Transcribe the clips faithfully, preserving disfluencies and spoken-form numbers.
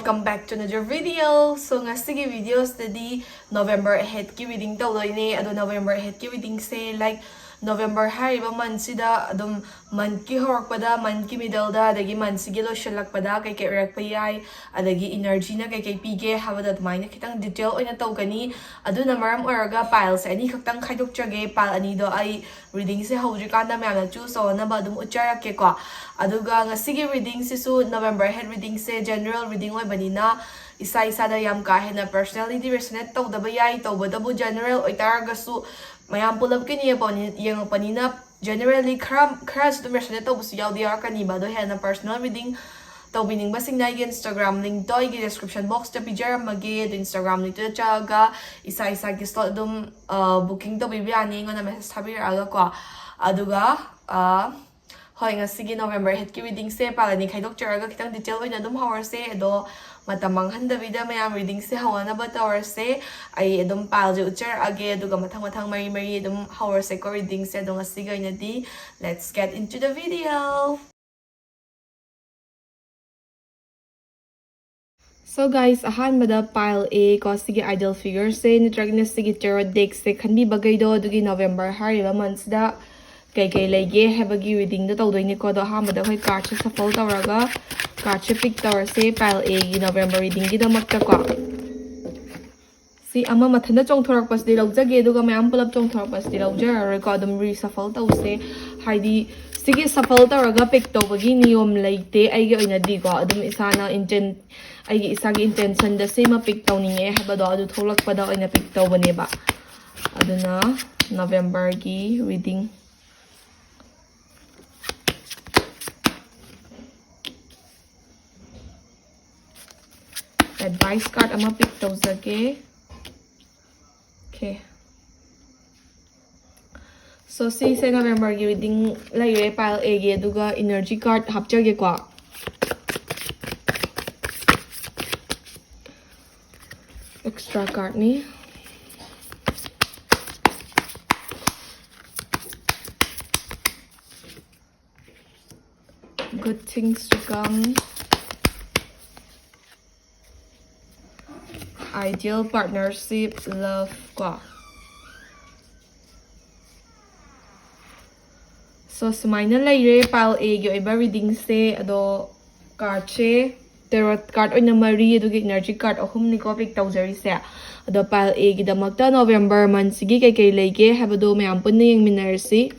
Come back to another video. So, ꯉꯁꯤꯒꯤ videoꯁꯤꯗꯗꯤ November aheadꯀꯤ reading ꯇꯧꯗꯣꯏꯅꯦ꯫ ꯑꯗꯣ November aheadꯀꯤ readingꯁꯦ, like, November ꯍꯥꯏꯔꯤꯕ monthꯁꯤꯗ ꯑꯗꯨꯝ monthꯀꯤ ꯍꯧꯔꯛꯄꯗ, monthꯀꯤ middleꯗ, ꯑꯗꯒꯤ monthꯁꯤꯒꯤ ꯂꯣꯏꯁꯤꯜꯂꯛꯄꯗ ꯀꯩꯀꯩ ꯑꯣꯏꯔꯛꯄ ꯌꯥꯏ, ꯑꯗꯒꯤ energyꯅ ꯀꯩꯀꯩ ꯄꯤꯒꯦ ꯍꯥꯏꯕꯗ ꯑꯗꯨꯃꯥꯏꯅ ꯈꯤꯇꯪ detail ꯑꯣꯏꯅ ꯇꯧꯒꯅꯤ꯫ ꯑꯗꯨꯅ ꯃꯔꯝ ꯑꯣꯏꯔꯒ pileꯁꯦ ꯑꯅꯤꯈꯛꯇꯪ ꯈꯥꯏꯗꯣꯛꯆꯒꯦ꯫ Pile ꯑꯅꯤꯗꯣ ꯑꯩ readingꯁꯦ ꯍꯧꯗ꯭ꯔꯤꯀꯥꯟꯗ ꯃꯌꯥꯝꯅ choose ꯇꯧꯅꯅꯕ ꯑꯗꯨꯝ ꯎꯠꯆꯔꯛꯀꯦꯀꯣ꯫ ꯑꯗꯨꯒ ꯉꯁꯤꯒꯤ readingꯁꯤꯁꯨ November ahead readingꯁꯦ general reading ꯑꯣꯏꯕꯅꯤꯅ ꯏꯁꯥ ꯏꯁꯥꯗ ꯌꯥꯝ ꯀꯥ ꯍꯦꯟꯅ personallyꯗꯤ resonate ꯇꯧꯗꯕ ꯌꯥꯏ꯫ ꯇꯧꯕꯇꯕꯨ general ꯑꯣꯏꯇꯥꯔꯒꯁꯨ ꯃꯌꯥꯝ ꯄꯨꯂꯞꯀꯤꯅꯤ ꯌꯦꯡꯉꯛꯄꯅꯤꯅ generally ꯈꯔ, ꯈꯔꯁꯨ ꯑꯗꯨꯝ resonate ꯇꯧꯕꯁꯨ ꯌꯥꯎꯗꯤ ꯌꯥꯎꯔꯛꯀꯅꯤꯕ꯫ ꯑꯗꯣ ꯍꯦꯟꯅ personal reading ꯇꯧꯕꯤꯅꯤꯡꯕꯁꯤꯡꯅ ꯑꯩꯒꯤ Instagram linkꯇꯣ ꯑꯩꯒꯤ description boxꯇ ꯄꯤꯖꯔꯝꯃꯒꯦ꯫ ꯑꯗꯣ Instagram linkꯇꯨꯗ ꯆꯪꯉꯒ ꯏꯁꯥ ꯏꯁꯥꯒꯤ slot ꯑꯗꯨꯝ, ꯑ, booking ꯇꯧꯕꯤꯕ ꯌꯥꯅꯤ, ꯑꯩꯉꯣꯟꯗ message ꯊꯥꯕꯤꯔꯛꯑꯒꯀꯣ꯫ ꯑꯗꯨꯒ, ꯑ, ꯍꯣꯏ, ꯉꯁꯤꯒꯤ November aheadꯀꯤ readingꯁꯦ pile ꯑꯅꯤ ꯈꯥꯏꯗꯣꯛꯆꯔꯒ ꯈꯤꯇꯪ detail ꯑꯣꯏꯅ ꯑꯗꯨꯝ ꯍꯧꯔꯁꯦ꯫ ꯑꯗꯣ ꯃꯇꯝ ꯃꯥꯡꯍꯟꯗꯕꯤꯗ ꯃꯌꯥꯝ readingꯁꯦ ꯍꯧꯅꯅꯕ ꯇꯧꯔꯁꯦ꯫ ꯑꯩ ꯑꯗꯨꯝ pileꯁꯦ ꯎꯠꯆꯔꯛꯑꯒꯦ, ꯑꯗꯨꯒ ꯃꯊꯪ ꯃꯊꯪ ꯃꯔꯤ ꯃꯔꯤ ꯑꯗꯨꯝ ꯍꯧꯔꯁꯦꯀꯣ readingꯁꯦ꯫ ꯑꯗꯣ ꯉꯁꯤꯒꯤ ꯑꯣꯏꯅꯗꯤ let's get into the video. So guys, ꯑꯍꯥꯟꯕꯗ pile A ꯀꯣ, ꯁꯤꯒꯤ idol figureꯁꯦ ꯅꯠꯇ꯭ꯔꯒꯅ ꯁꯤꯒꯤ tarot deckꯁꯦ ꯈꯟꯕꯤꯕꯈꯩꯗꯣ, ꯑꯗꯨꯒꯤ November ꯍꯥꯏꯔꯤꯕ monthꯁꯤꯗ ꯀꯩꯀꯩ ꯂꯩꯒꯦ ꯍꯥꯏꯕꯒꯤ readingꯗꯣ ꯇꯧꯗꯣꯏꯅꯤꯀꯣ꯫ ꯑꯗꯣ ꯑꯍꯥꯟꯕꯗ ꯑꯩꯈꯣꯏ cardꯁꯦ shuffle ꯇꯧꯔꯒ cardꯁꯦ pick ꯇꯧꯔꯁꯦ, pile Aꯒꯤ November readingꯒꯤꯗꯃꯛꯇꯀꯣ꯫ ꯁꯤ ꯑꯃ ꯃꯊꯟꯇ ꯆꯣꯡꯊꯣꯔꯛꯄꯁꯤꯗꯤ ꯂꯧꯖꯒꯦ, ꯑꯗꯨꯒ ꯃꯌꯥꯝ ꯄꯨꯂꯞ ꯆꯣꯡꯊꯣꯔꯛꯄꯁꯤꯗꯤ ꯂꯧꯖꯔꯔꯣꯏꯀꯣ꯫ ꯑꯗꯨꯝ reshuffle ꯇꯧꯁꯦ, ꯍꯥꯏꯗꯤ ꯁꯤꯒꯤ shuffle ꯇꯧꯔꯒ pick ꯇꯧꯕꯒꯤ ꯅꯤꯌꯣꯝ ꯂꯩꯇꯦ ꯑꯩꯒꯤ ꯑꯣꯏꯅꯗꯤꯀꯣ꯫ ꯑꯗꯨꯝ ꯏꯁꯥꯅ inten ꯑꯩꯒꯤ ꯏꯁꯥꯒꯤ intentionꯗ ꯁꯤꯃ pick ꯇꯧꯅꯤꯡꯉꯦ ꯍꯥꯏꯕꯗꯣ ꯑꯗꯨ ꯊꯣꯛꯂꯛꯄꯗ ꯑꯣꯏꯅ pick ꯇꯧꯕꯅꯦꯕ꯫ ꯑꯗꯨꯅ Novemberꯒꯤ reading, advice card ꯑꯃ pick ꯇꯧꯖꯒꯦ꯫ Okay, so ꯁꯤꯁꯦ Novemberꯒꯤ reading ꯂꯩꯔꯦ pile Aꯒꯤ꯫ ꯑꯗꯨꯒ energy card ꯍꯥꯞꯆꯒꯦꯀꯣ, extra cardꯅꯤ꯫ Good things to come. Ideal Partnership, Love ꯀꯣ꯫ So ꯁꯨꯃꯥꯏꯅ ꯂꯩꯔꯦ pile A ꯒꯤ ꯑꯣꯏꯕ reading ꯁꯦ꯫ ꯑꯗꯣ card ꯁꯦ tarot card ꯑꯣꯏꯅ ꯃꯔꯤ, ꯑꯗꯨꯒ energy card ꯑꯍꯨꯝꯅꯤꯀꯣ pick ꯇꯧꯖꯔꯤꯁꯦ꯫ ꯑꯗꯣ pile A ꯒꯤꯗꯃꯛꯇ November month ꯁꯤꯒꯤ ꯀꯩꯀꯩ ꯂꯩꯒꯦ ꯍꯥꯏꯕꯗꯣ ꯃꯌꯥꯝ ꯄꯨꯟꯅ ꯌꯦꯡꯃꯤꯟꯅꯔꯁꯤ꯫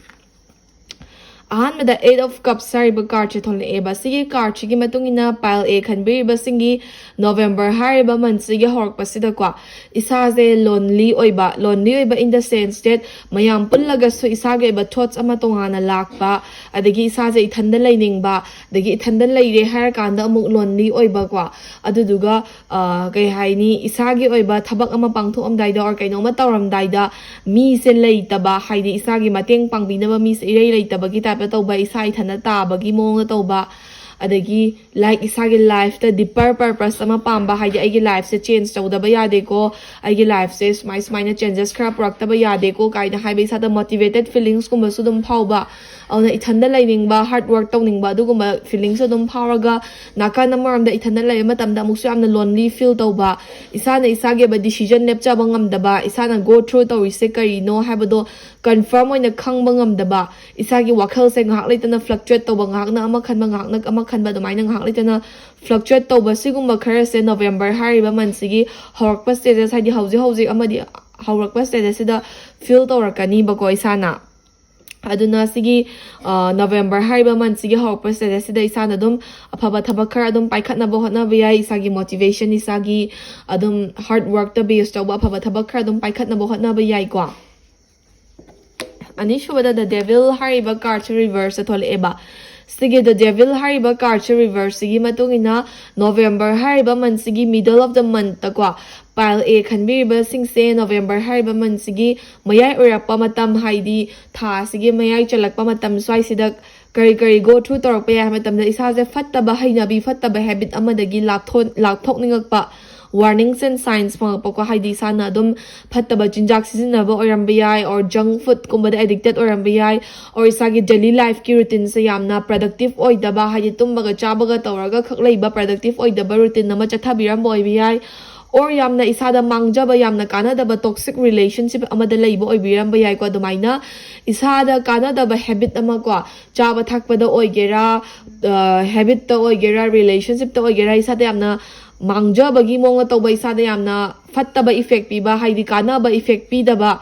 ꯑꯍꯥꯟꯕꯗ Eight of Cups ꯍꯥꯏꯔꯤꯕ card ꯁꯦ ꯊꯣꯛꯂꯛꯑꯦꯕ꯫ ꯁꯤꯒꯤ card ꯁꯤꯒꯤ ꯃꯇꯨꯡ ꯏꯟꯅ pile A ꯈꯟꯕꯤꯔꯤꯕꯁꯤꯡꯒꯤ November ꯍꯥꯏꯔꯤꯕ month ꯁꯤꯒꯤ ꯍꯧꯔꯛꯄꯁꯤꯗꯀꯣ, ꯏꯁꯥꯁꯦ lonely ꯑꯣꯏꯕ, lonely ꯑꯣꯏꯕ in the sense that ꯃꯌꯥꯝ ꯄꯨꯜꯂꯒꯁꯨ ꯏꯁꯥꯒꯤ ꯑꯣꯏꯕ thoughts ꯑꯃ ꯇꯣꯉꯥꯟꯅ ꯂꯥꯛꯄ, ꯑꯗꯒꯤ ꯏꯁꯥꯁꯦ ꯏꯊꯟꯗ ꯂꯩꯅꯤꯡꯕ, ꯑꯗꯒꯤ ꯏꯊꯟꯗ ꯂꯩꯔꯦ ꯍꯥꯏꯔꯀꯥꯟꯗ ꯑꯃꯨꯛ lonely ꯑꯣꯏꯕꯀꯣ꯫ ꯑꯗꯨꯗꯨꯒ ꯑ, ꯀꯩ ꯍꯥꯏꯅꯤ, ꯏꯁꯥꯒꯤ ꯑꯣꯏꯕ ꯊꯕꯛ ꯑꯃ ꯄꯥꯡꯊꯣꯛꯑꯝꯗꯥꯏꯗ or ꯀꯩꯅꯣꯝꯃ ꯇꯧꯔꯝꯗꯥꯏꯗ ꯃꯤꯁꯦ ꯂꯩꯇꯕ, ꯍꯥꯏꯗꯤ ꯏꯁꯥꯒꯤ ꯃꯇꯦꯡ ꯄꯥꯡꯕꯤꯅꯕ ꯃꯤꯁꯦ ꯏꯔꯩ ꯂꯩꯇꯕꯒꯤ type ꯇ ꯇꯧꯕ, ꯏꯁꯥ ꯏꯊꯟꯗ ꯇꯥꯕꯒꯤ ꯃꯑꯣꯡꯗ ꯇꯧꯕ, ꯑꯗꯒꯤ like ꯏꯁꯥꯒꯤ life ꯇ deeper purpose ꯑꯃ ꯄꯥꯝꯕ, ꯍꯥꯏꯗꯤ ꯑꯩꯒꯤ life ꯁꯦ change ꯇꯧꯗꯕ ꯌꯥꯗꯦꯀꯣ, ꯑꯩꯒꯤ life ꯁꯦ ꯁꯨꯃꯥꯏ ꯁꯨꯃꯥꯏꯅ changes ꯈꯔ ꯄꯨꯔꯛꯇꯕ ꯌꯥꯗꯦꯀꯣ ꯀꯥꯏꯅ ꯍꯥꯏꯕ ꯏꯁꯥꯗ motivated feelings ꯀꯨꯝꯕꯁꯨ ꯑꯗꯨꯝ ꯐꯥꯎꯕ, ꯑꯗꯨꯅ ꯏꯊꯟꯗ ꯂꯩꯅꯤꯡꯕ, hard work ꯇꯧꯅꯤꯡꯕ ꯑꯗꯨꯒꯨꯝꯕ feelings ꯁꯨ ꯑꯗꯨꯝ ꯐꯥꯎꯔꯒ ꯅꯥꯀꯟ ꯑꯃꯔꯣꯝꯗ ꯏꯊꯟꯗ ꯂꯩꯕ ꯃꯇꯝꯗ ꯑꯃꯨꯛꯁꯨ ꯌꯥꯝꯅ lonely feel ꯇꯧꯕ, ꯏꯁꯥꯅ ꯏꯁꯥꯒꯤ ꯑꯣꯏꯕ decision ꯂꯦꯞꯆꯕ ꯉꯝꯗꯕ, ꯏꯁꯥꯅ go through ꯇꯧꯔꯤꯁꯦ ꯀꯔꯤꯅꯣ ꯍꯥꯏꯕꯗꯣ confirm ꯑꯣꯏꯅ ꯈꯪꯕ ꯉꯝꯗꯕ, ꯏꯁꯥꯒꯤ ꯋꯥꯈꯜꯁꯦ ꯉꯥꯏꯍꯥꯛ ꯂꯩꯇꯅ fluctuate ꯇꯧꯕ, ꯉꯥꯏꯍꯥꯛꯅ ꯑꯃ ꯈꯟꯕ, ꯉꯥꯏꯍꯥꯛꯅ ꯑꯃ ꯈꯟꯕ, ꯑꯗꯨꯃꯥꯏꯅ ꯉꯥꯏꯍꯥꯛ ꯂꯩꯇꯅ fluctuate ꯇꯧꯕ, ꯁꯤꯒꯨꯝꯕ ꯈꯔꯁꯦ November ꯍꯥꯏꯔꯤꯕ month ꯁꯤꯒꯤ ꯍꯧꯔꯛꯄ stages, ꯍꯥꯏꯗꯤ ꯍꯧꯖꯤꯛ ꯍꯧꯖꯤꯛ ꯑꯃꯗꯤ ꯍꯧꯔꯛꯄ stages ꯁꯤꯗ feel ꯇꯧꯔꯛꯀꯅꯤꯕꯀꯣ ꯏꯁꯥꯅ꯫ ꯑꯗꯨꯅ ꯁꯤꯒꯤ, ꯑ, November ꯍꯥꯏꯔꯤꯕ month ꯁꯤꯒꯤ ꯍꯧꯔꯛꯄ stages ꯁꯤꯗ ꯏꯁꯥꯅ ꯑꯗꯨꯝ ꯑꯐꯕ ꯊꯕꯛ ꯈꯔ ꯑꯗꯨꯝ ꯄꯥꯏꯈꯠꯅꯕ ꯍꯣꯠꯅꯕ ꯌꯥꯏ, ꯏꯁꯥꯒꯤ motivation, ꯏꯁꯥꯒꯤ ꯑꯗꯨꯝ hard work ꯇ base ꯇꯧꯕ ꯑꯐꯕ ꯊꯕꯛ ꯈꯔ ꯑꯗꯨꯝ ꯄꯥꯏꯈꯠꯅꯕ ꯍꯣꯠꯅꯕ ꯌꯥꯏꯀꯣ꯫ ꯑꯅꯤꯁꯨꯕꯗ The Devil ꯍꯥꯏꯔꯤꯕ card ꯁꯦ reverse ꯇ ꯊꯣꯛꯂꯛꯑꯦꯕ꯫ ꯁꯤꯒꯤ The Devil ꯍꯥꯏꯔꯤꯕ card ꯁꯦ reverse ꯁꯤꯒꯤ ꯃꯇꯨꯡ ꯏꯟꯅ November ꯍꯥꯏꯔꯤꯕ month ꯁꯤꯒꯤ middle of the month ꯇꯀꯣ, pile A ꯈꯟꯕꯤꯔꯤꯕꯁꯤꯡꯁꯦ November ꯍꯥꯏꯔꯤꯕ month ꯁꯤꯒꯤ ꯃꯌꯥꯏ ꯑꯣꯏꯔꯛꯄ ꯃꯇꯝ, ꯍꯥꯏꯗꯤ ꯊꯥ ꯑꯁꯤꯒꯤ ꯃꯌꯥꯏ ꯆꯜꯂꯛꯄ ꯃꯇꯝ ꯁ꯭ꯋꯥꯏꯁꯤꯗ ꯀꯔꯤ ꯀꯔꯤ go through ꯇꯧꯔꯛꯄ ꯌꯥꯏ ꯍꯥꯏꯕ ꯃꯇꯝꯗ ꯏꯁꯥꯁꯦ ꯐꯠꯇꯕ ꯍꯩꯅꯕꯤ, ꯐꯠꯇꯕ habit ꯑꯃꯗꯒꯤ ꯂꯥꯞꯊꯣꯛ-, ꯂꯥꯞꯊꯣꯛꯅꯤꯡꯉꯛꯄ, warnings and signs ꯐꯪꯉꯛꯄꯀꯣ, ꯍꯥꯏꯗꯤ ꯏꯁꯥꯅ ꯑꯗꯨꯝ ꯐꯠꯇꯕ ꯆꯤꯟꯖꯥꯛ ꯁꯤꯖꯤꯟꯅꯕ ꯑꯣꯏꯔꯝꯕ ꯌꯥꯏ, or junk food ꯀꯨꯝꯕꯗ addicted ꯑꯣꯏꯔꯝꯕ ꯌꯥꯏ, or ꯏꯁꯥꯒꯤ daily life ꯀꯤ routine ꯁꯦ ꯌꯥꯝꯅ productive ꯑꯣꯏꯗꯕ, ꯍꯥꯏꯗꯤ ꯇꯨꯝꯕꯒ ꯆꯥꯕꯒ ꯇꯧꯔꯒ ꯈꯛ ꯂꯩꯕ, productive ꯑꯣꯏꯗꯕ routine ꯑꯃ ꯆꯠꯊꯕꯤꯔꯝꯕ ꯑꯣꯏꯕ ꯌꯥꯏ, or ꯌꯥꯝꯅ ꯏꯁꯥꯗ ꯃꯥꯡꯖꯕ, ꯌꯥꯝꯅ ꯀꯥꯟꯅꯗꯕ toxic relationship ꯑꯃꯗ ꯂꯩꯕ ꯑꯣꯏꯕꯤꯔꯝꯕ ꯌꯥꯏꯀꯣ꯫ ꯑꯗꯨꯃꯥꯏꯅ ꯏꯁꯥꯗ ꯀꯥꯟꯅꯗꯕ habit ꯑꯃ ꯀꯣ, ꯆꯥꯕ ꯊꯛꯄꯗ ꯑꯣꯏꯒꯦꯔꯥ, habitꯇ ꯑꯣꯏꯒꯦꯔꯥ, relationshipꯇ ꯑꯣꯏꯒꯦꯔꯥ, ꯏꯁꯥꯗ ꯌꯥꯝꯅ ꯃꯥꯡꯖꯕꯒꯤ ꯃꯑꯣꯡꯗ ꯇꯧꯕ, ꯏꯁꯥꯗ ꯌꯥꯝꯅ ꯐꯠꯇꯕ effect ꯄꯤꯕ, ꯍꯥꯏꯗꯤ ꯀꯥꯟꯅꯕ effect ꯄꯤꯗꯕ,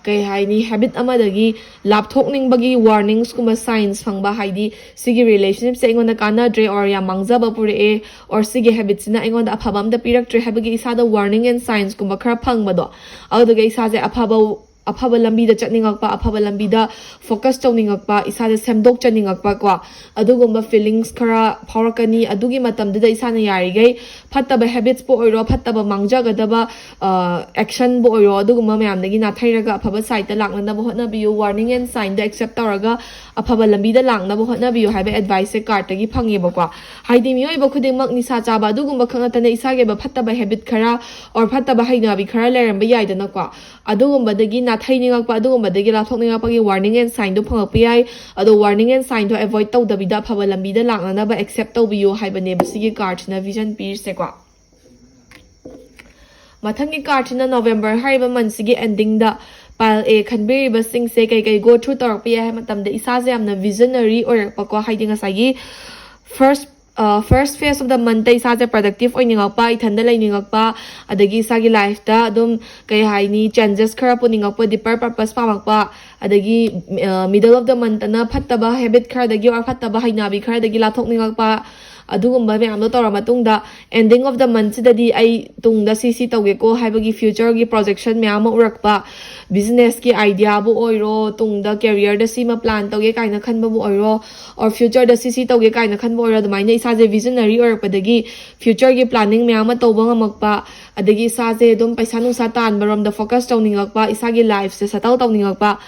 ꯀꯩ ꯍꯥꯏꯅꯤ, habit ꯑꯃꯗꯒꯤ ꯂꯥꯞꯊꯣꯛꯅꯤꯡꯕꯒꯤ warningsꯀꯨꯝꯕ, signs ꯐꯪꯕ, ꯍꯥꯏꯗꯤ ꯁꯤꯒꯤ relationshipꯁꯦ ꯑꯩꯉꯣꯟꯗ ꯀꯥꯟꯅꯗ꯭ꯔꯦ, or ꯌꯥꯝ ꯃꯥꯡꯖꯕ ꯄꯨꯔꯛꯑꯦ, or ꯁꯤꯒꯤ habitꯁꯤꯅ ꯑꯩꯉꯣꯟꯗ ꯑꯐꯕ ꯑꯝꯇ ꯄꯤꯔꯛꯇ꯭ꯔꯦ ꯍꯥꯏꯕꯒꯤ ꯏꯁꯥꯗ warning and signsꯀꯨꯝꯕ ꯈꯔ ꯐꯪꯕꯗꯣ, ꯑꯗꯨꯗꯨꯒ ꯏꯁꯥꯁꯦ ꯑꯐꯕ ꯑꯐꯕ ꯂꯝꯕꯤꯗ ꯆꯠꯅꯤꯡꯉꯛꯄ, ꯑꯐꯕ ꯂꯝꯕꯤꯗ focus ꯇꯧꯅꯤꯡꯉꯛꯄ, ꯏꯁꯥꯗ ꯁꯦꯝꯗꯣꯛꯆꯅꯤꯡꯉꯛꯄ ꯀꯣ, ꯑꯗꯨꯒꯨꯝꯕ feelings ꯈꯔ ꯐꯥꯎꯔꯛꯀꯅꯤ꯫ ꯑꯗꯨꯒꯤ ꯃꯇꯝꯗꯨꯗ ꯏꯁꯥꯅ ꯌꯥꯔꯤꯈꯩ ꯐꯠꯇꯕ habitsꯄꯨ ꯑꯣꯏꯔꯣ, ꯐꯠꯇꯕ ꯃꯥꯡꯖꯒꯗꯕ actionꯕꯨ ꯑꯣꯏꯔꯣ, ꯑꯗꯨꯒꯨꯝꯕ ꯃꯌꯥꯝꯗꯒꯤ ꯅꯥꯊꯩꯔꯒ ꯑꯐꯕ sideꯇ ꯂꯥꯛꯅꯅꯕ ꯍꯣꯠꯅꯕꯤꯌꯨ꯫ Warning and signꯗ accept ꯇꯧꯔꯒ ꯑꯐꯕ ꯂꯝꯕꯤꯗ ꯂꯥꯛꯅꯕ ꯍꯣꯠꯅꯕꯤꯌꯨ ꯍꯥꯏꯕ adviceꯁꯦ cardꯇꯒꯤ ꯐꯪꯉꯦꯕꯀꯣ꯫ ꯍꯥꯏꯗꯤ ꯃꯤꯑꯣꯏꯕ ꯈꯨꯗꯤꯡꯃꯛ ꯅꯤꯁꯥ ꯆꯥꯕ ꯑꯗꯨꯒꯨꯝꯕ ꯈꯛ ꯅꯠꯇꯅ ꯏꯁꯥꯒꯤ ꯑꯣꯏꯕ ꯐꯠꯇꯕ habit ꯈꯔ or ꯐꯠꯇꯕ ꯍꯩꯅꯕꯤ ꯈꯔ ꯂꯩꯔꯝꯕ ꯌꯥꯏꯗꯅꯀꯣ꯫ ꯑꯗꯨꯒꯨꯝꯕꯗꯒꯤ ꯅꯥꯊꯩꯅꯤꯡꯉꯛꯄ, ꯑꯗꯨꯒꯨꯝꯕꯗꯒꯤ ꯂꯥꯞꯊꯣꯛꯅꯤꯡꯉꯛꯄꯒꯤ warning and signꯗꯣ ꯐꯪꯉꯛꯄ ꯌꯥꯏ꯫ ꯑꯗꯣ warning and signꯗꯣ avoid ꯇꯧꯗꯕꯤꯗ ꯑꯐꯕ ꯂꯝꯕꯤꯗ ꯂꯥꯛꯅꯅꯕ accept ꯇꯧꯕꯤꯌꯨ ꯍꯥꯏꯕꯅꯦꯕ ꯁꯤꯒꯤ cardꯁꯤꯅ vision ꯄꯤꯔꯤꯁꯦꯀꯣ꯫ ꯃꯊꯪꯒꯤ cardꯁꯤꯅ November ꯍꯥꯏꯔꯤꯕ monthꯁꯤꯒꯤ endingꯗ pile A ꯈꯟꯕꯤꯔꯤꯕꯁꯤꯡꯁꯦ ꯀꯩꯀꯩ go through ꯇꯧꯔꯛꯄ ꯌꯥꯏ ꯍꯥꯏꯕ ꯃꯇꯝꯗ, ꯏꯁꯥꯁꯦ ꯌꯥꯝꯅ visionary ꯑꯣꯏꯔꯛꯄꯀꯣ, ꯍꯥꯏꯗꯤ ꯉꯁꯥꯏꯒꯤ first first phase of the monthꯇ ꯏꯁꯥꯁꯦ productive ꯑꯣꯏꯅꯤꯡꯉꯛꯄ, ꯏꯊꯟꯗ ꯂꯩꯅꯤꯡꯉꯛꯄ, ꯑꯗꯒꯤ ꯏꯁꯥꯒꯤ lifeꯇ ꯑꯗꯨꯝ, ꯀꯩ ꯍꯥꯏꯅꯤ, changes ꯈꯔ ꯄꯨꯅꯤꯡꯉꯛꯄ, deeper purpose ꯄꯥꯝꯃꯛꯄ, ꯑꯗꯒꯤ middle of the monthꯇꯅ ꯐꯠꯇꯕ habit ꯈꯔꯗꯒꯤ or ꯐꯠꯇꯕ ꯍꯩꯅꯕꯤ ꯈꯔꯗꯒꯤ ꯂꯥꯞꯊꯣꯛꯅꯤꯡꯉꯛꯄ, ꯑꯗꯨꯒꯨꯝꯕ ꯃꯌꯥꯝꯗꯣ ꯇꯧꯔ ꯃꯇꯨꯡꯗ, ending of the monthꯁꯤꯗꯗꯤ ꯑꯩ ꯇꯨꯡꯗ ꯁꯤ ꯁꯤ ꯇꯧꯒꯦꯀꯣ ꯍꯥꯏꯕꯒꯤ futureꯒꯤ projection ꯃꯌꯥꯝ ꯑꯃ ꯎꯔꯛꯄ, businessꯀꯤ ideaꯕꯨ ꯑꯣꯏꯔꯣ, ꯇꯨꯡꯗ careerꯗ ꯁꯤꯃ plan ꯇꯧꯒꯦ ꯀꯥꯏꯅ ꯈꯟꯕꯕꯨ ꯑꯣꯏꯔꯣ, or futureꯗ ꯁꯤ ꯁꯤ ꯇꯧꯒꯦ ꯀꯥꯏꯅ ꯈꯟꯕ ꯑꯣꯏꯔꯣ, ꯑꯗꯨꯃꯥꯏꯅ ꯏꯁꯥꯁꯦ visionary ꯑꯣꯏꯔꯛꯄꯗꯒꯤ futureꯒꯤ planning ꯃꯌꯥꯝ ꯑꯃ ꯇꯧꯕ ꯉꯝꯃꯛꯄ, ꯑꯗꯒꯤ ꯏꯁꯥꯁꯦ ꯑꯗꯨꯝ ꯄꯩꯁꯥ ꯅꯨꯡꯁꯥ ꯇꯥꯟꯕꯔꯣꯝꯗ focus ꯇꯧꯅꯤꯡꯉꯛꯄ, ꯏꯁꯥꯒꯤ lifeꯁꯦ settle ꯇꯧꯅꯤꯡꯉꯛꯄ,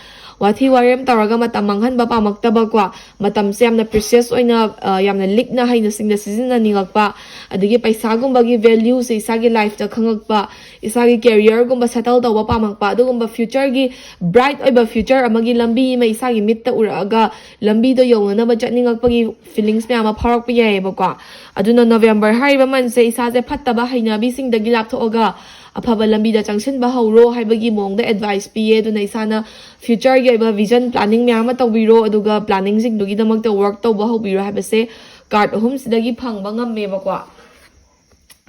ꯋꯥꯊꯤ ꯋꯥꯔꯦꯝ ꯇꯧꯔꯒ ꯃꯇꯝ ꯃꯥꯡꯍꯟꯕ ꯄꯥꯝꯃꯛꯇꯕꯀꯣ, ꯃꯇꯝꯁꯦ ꯌꯥꯝꯅ precious ꯑꯣꯏꯅ, ꯑ, ꯌꯥꯝꯅ ꯂꯤꯛꯅ ꯍꯩꯅ ꯁꯤꯡꯅ ꯁꯤꯖꯤꯟꯅꯅꯤꯡꯉꯛꯄ, ꯑꯗꯒꯤ ꯄꯩꯁꯥꯒꯨꯝꯕꯒꯤ valueꯁꯦ ꯏꯁꯥꯒꯤ lifeꯇ ꯈꯪꯉꯛꯄ, ꯏꯁꯥꯒꯤ careerꯒꯨꯝꯕ settle ꯇꯧꯕ ꯄꯥꯝꯃꯛꯄ, ꯑꯗꯨꯒꯨꯝꯕ futureꯒꯤ bright ꯑꯣꯏꯕ future ꯑꯃꯒꯤ ꯂꯝꯕꯤ ꯑꯃ ꯏꯁꯥꯒꯤ ꯃꯤꯠꯇ ꯎꯔꯛꯑꯒ ꯂꯝꯕꯤꯗꯣ ꯌꯧꯅꯅꯕ ꯆꯠꯅꯤꯡꯉꯛꯄꯒꯤ feelings ꯃꯌꯥꯝ ꯑꯃ ꯐꯥꯎꯔꯛꯄ ꯌꯥꯏꯑꯕꯀꯣ꯫ ꯑꯗꯨꯅ November ꯍꯥꯏꯔꯤꯕ monthꯁꯦ ꯏꯁꯥꯁꯦ ꯐꯠꯇꯕ ꯍꯩꯅꯕꯤꯁꯤꯡꯗꯒꯤ ꯂꯥꯞꯊꯣꯛꯑꯒ ꯑꯐꯕ ꯂꯝꯕꯤꯗ ꯆꯪꯁꯤꯟꯕ ꯍꯧꯔꯣ ꯍꯥꯏꯕꯒꯤ ꯃꯑꯣꯡꯗ advice ꯄꯤꯌꯦ꯫ ꯑꯗꯨꯅ ꯏꯁꯥꯅ futureꯒꯤ ꯑꯣꯏꯕ vision planning ꯃꯌꯥꯝ ꯑꯃ ꯇꯧꯕꯤꯔꯣ, ꯑꯗꯨꯒ planningꯁꯤꯡꯗꯨꯒꯤꯗꯃꯛꯇ work ꯇꯧꯕ ꯍꯧꯕꯤꯔꯣ ꯍꯥꯏꯕꯁꯦ card ꯑꯍꯨꯝꯁꯤꯗꯒꯤ ꯐꯪꯕ ꯉꯝꯃꯦꯕꯀꯣ꯫